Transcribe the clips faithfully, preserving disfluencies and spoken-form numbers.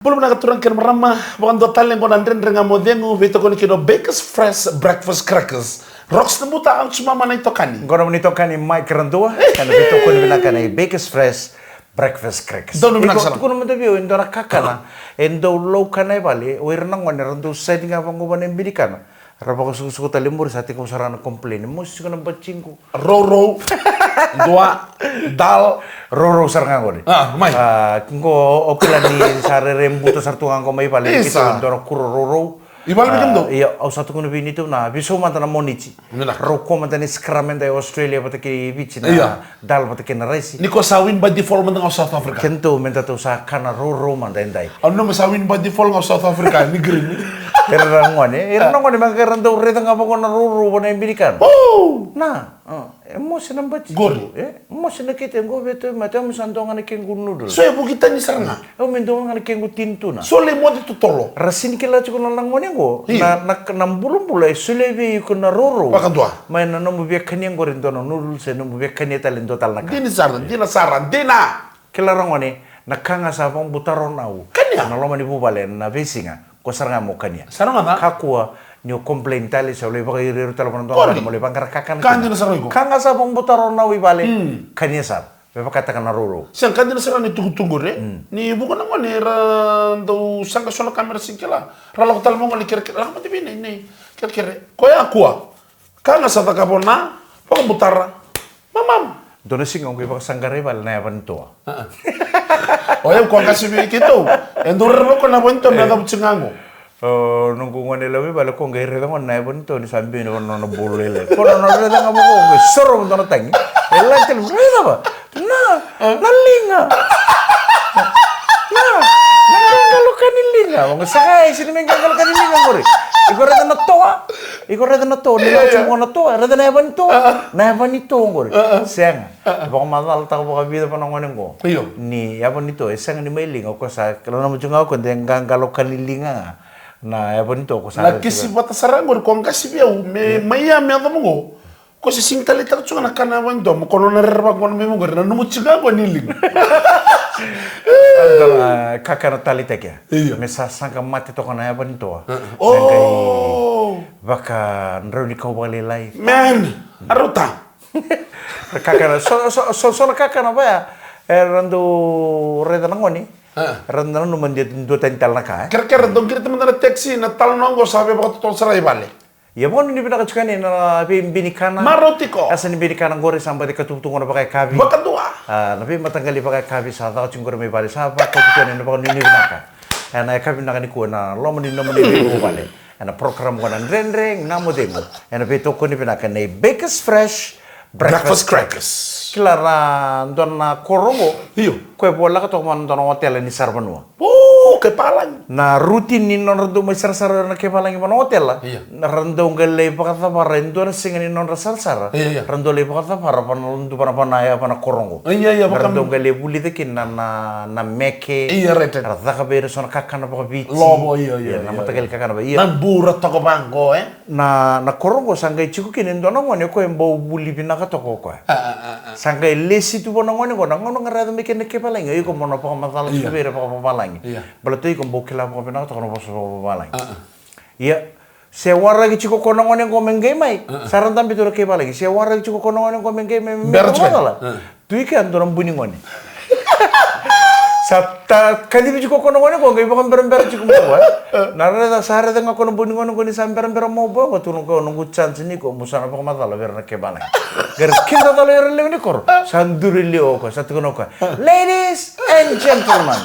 Bula vinaka turaga kei na marama, vakadua tale qo na Dredre Ga Mo Cegu, veitokoni kina o Bakers Fresh Breakfast Crackers. Rox na buta, au su mama na itokani. Qo na nomuni itokani Mike Radua, ena veitokoni vinaka na Bakers Fresh Breakfast Crackers. Donu vinaka sara. Tukuna mada vei au e dua na kakana e dau laukana e vale, o ira na gone ra dau side ga vaqo vana e binikana. Ra vakasukusuku tale muri sa tekivu sara na complain. Mosi tiko na batiqu. Rourou. Dua. Dal. Rourou sara ga qori. A, mai. A, qo au kila ni sa rere buta sara tu ga qo mai vale. Isa. Keitou dua na kuro rourou. I vale vei kemudou? A, ia, au sa tukuna vei neitou na veisau mada na Moniti. Mina. Rau kua mada ni scrum eda e Australia vata kei Viti na. Ia. Dal vata kei na raisi. Ni ko sa win by default mada ga o South Africa. Keitou meda tou sa kana rourou mada edai. Au nanuma sa win by default ga o South Africa, ni green. Era na gone, era na gone, me qai ra dau raica ga vaqo na rourou vana e binikana. Oh! Na, a, e mosi na bati. Qori. E, mosi na kete, qo vei tou mate, au me sa dua ga na kequ noodle. So e vuki tani sara ga. Au me dua ga na kequ tin tuna. So lai moce totolo. Ra sini kila tiko na gone qo. Io. Na, na, na bulabula e solia vei iko na rourou. Vakadua. Mai na nomu via kania qori dua na noodle, se nomu via kania tale dua tale na ka. Dina sara, dina sara, dina. Kila ra gone, na ka ga sa vakabutaro na au. Kania. Na loma ni vuvale, na veisiga, ko sara ga mo kania. Sara ga na. Kakua ni o complain tale, se o lai vakairiiri tale vana dua. Qori. Mo lai vaqara kakana. Ka dina sara iko. Ka ga sa vakabutaro na au i vale. Mm. Kania sara. Me vakataka na rourou. Sega, ka dina sara ni tukutuku qori. Mm. Ni vuqa na gone ra dau saqa so na kamera sega kila. Ra lako tale mai qo ni kerekere. Lako mada vei nei, nei kerekere. Koya kua. Ka ga sa cakava na vakabutara. Mamam. Dua na siga au qai vakasaqara i vale na yava ni toa. A, a. O yau ko qasi vei keitou. E dau rerevaka na yava ni toa me yaco vata ga qo. O noqu gone levu i vale ko qai raica gona na yava ni toa ni sa biu ena nona bulu lailai. Ko na nona raica ga vaqo qai soro dua na tagi. E lako tale, raica va. Na, na liga. Na, na qaqalo ka ni liga. Vaqo sa qai sini me qaqalo ka ni liga qori. Iko raica na toa. Iko raica na toa, ni lako tiko na toa, raica na yava ni toa. Na yava ni toa qori. Sega. Vakamacalataka vakavica vua na gone qo. Io. Ni yava ni toa e sega ni mai liga, ko sa nanuma tiko ga ko de qaqalo ka ni liga ga. Na yava ni toa ko sa. Na kisi vata sara qori ko qasi vei au me mai ya me yaco vaqo. Ko se sega ni taleitaka tiko ga na ka na yava ni toa, mo ko nona rerevaka qo na mai vaqori, nanuma tiko ga qo ni liga. Dua na kakana taleitaki ya. Io. Me sa saqa mate toka na yava ni toa. O. Me qai vakadrau ni kau vakalailai. Man, a rauta. Kakana, so, so, so, so na kakana vaya, e, ra dau raica na gone. A. Ra dau nanuma ni dua tani tale na ka, e. Kerekere, dau qirita mada na taxi, na talanoa qo sa via vakatotolo sara i vale. Ia vakanuinui vinaka tiko yani na veibinikana. Marau tiko. Asa ni binikana qori sa baci katuva tu qo na vakayakavi. Vakadua. A, na veimataqali vakayakavi sa caka tiko qori mai vale, sa vakauta tiko yani na vakanuinui vinaka. Ena yakavi vinaka nikua ena loma ni nomuni veivuvale. Ena program qo na Dredre Ga Mo Cegu. Ena veitokoni vinaka nei Bakers Fresh Breakfast Crackers. Kila ra dua na koro qo. Io. Ko e voleka toka vua na dua na otela ni saravanua. O, kai palagi. Na routine ni nodra dau mai sarasara na kai palagi vua na otela. Io. Na ra dau qai lai vakacavara e dua na siga ni nodra sarasara. Io, io. Ra dau lai vakacavara vua na, vua na, vua na, vua na koro qo. Io, io, ra dau qai lai vulica kina na, na, na meke. Io, right, right. Ra caka vei ira so na kakana vakaviti. Lovo, io, io, io, na mataqali kakana vei ira. Na bura toka vaqo, e? Na, na koro qo sa qai tiko kina e dua na gone o koya e bau vuli vinaka toka o koya. A, a, a, a. Sa qai lesi tu vua na gone qo, na gauna ga ra yaco mai kina na kai valagi, o iko mo na vakamacala tiko vei ira vakavavalagi. Ia. Baleta o iko bau kila vakavinaka toka na vosa vakavavalagi. A, a. Ia, se waraki tiko ko na gone qo me qai mai. A, a. Sa ra dabe tu na kai valagi. Se waraki tiko ko na gone qo me qai mai, me vakamacala. A. Tu i ke a dua na buni gone. Sa ta kacivi tiko ko na gone qo, qai vakaberabera tiko mai vua. Na raica, sa raica ga ko na buni gone qo ni sa berabera mai vua, qo tukuna ko noqu chance ni ko, mo sa na vakamacala vei ira na kai valagi. Qai ra kidacala ira lewe ni koro, sa duri liwa o koya, sa tukuna o koya, "Ladies and gentlemen,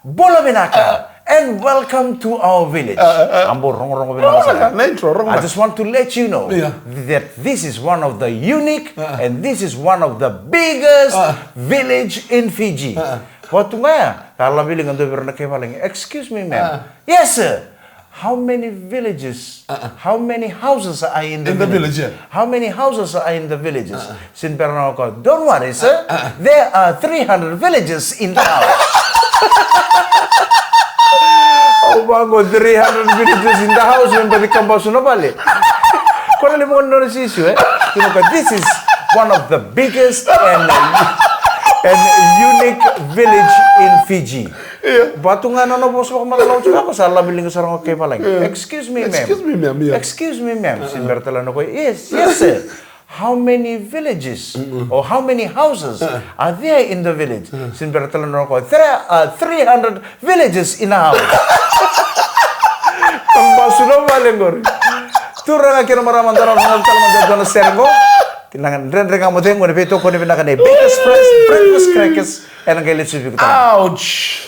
bula vinaka." And welcome to our village. A, a, a. A bau rogorogo vinaka sara. Na intro, rogo. I just want to let you know that this is one of the unique and this is one of the biggest village in Fiji. A, a. Vatu ga ya, ka lavili ga dua vei ira na kai valagi. "Excuse me, ma'am." A. "Yes, sir. How many villages, how many houses are in the village?" In the village, yeah. "How many houses are in the villages?" A, a. Sini bera na waka, "Don't worry, sir. A, a. There are three hundred villages in the house." Au vaqo, "Three hundred villages in the house," me baci kabasu na vale. Ko na levu na nona sisiu, e? Tukuna, "This is one of the biggest and," An unique village in Fiji. Ia. Ba tu ga na nona vosa vakamataloa, sa lami liga sara ga o kaivalagi. Ia. Excuse me, ma'am. Excuse me, ma'am, ia. Excuse me, ma'am. Sini bera tale na koya, yes, yes, sir. How many villages or how many houses are there in the village? Sini bera tale na koya, there are three hundred villages in a house. Ka basu na vale qori. Turaga kei na marama, da na tala mada dua na sere qo. Kina ga dredre ga mo cegu ni veitokoni vinaka nei Baker's Fresh Breakfast Crackers. Ena qai lesu viko tale. Ouch!